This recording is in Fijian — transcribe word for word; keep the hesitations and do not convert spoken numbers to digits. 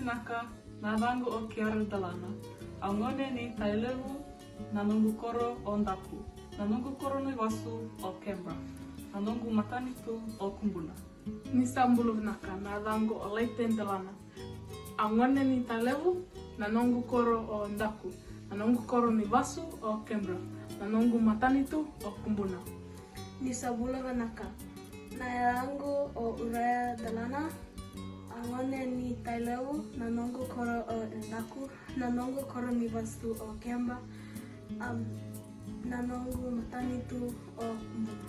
Naka, na yacaqu o Kiara Delana. Au gone ni Tailevu, na noqu koro o Daku, na noqu koro ni vasu o Canberra, na noqu matanitu o Kubuna. Ni sa bula vinaka, na yacaqu o Laite Delana. Au gone ni Tailevu, na noqu koro o Daku, na noqu koro ni vasu o Canberra, na noqu matanitu o Kubuna. Ni sa bula vinaka, na yacaqu o Uraya Delana. Au gone ni Tailevu, na noqu koro o Daku, na noqu koro ni vasu o Canberra, am, na noqu matanitu o Kubuna.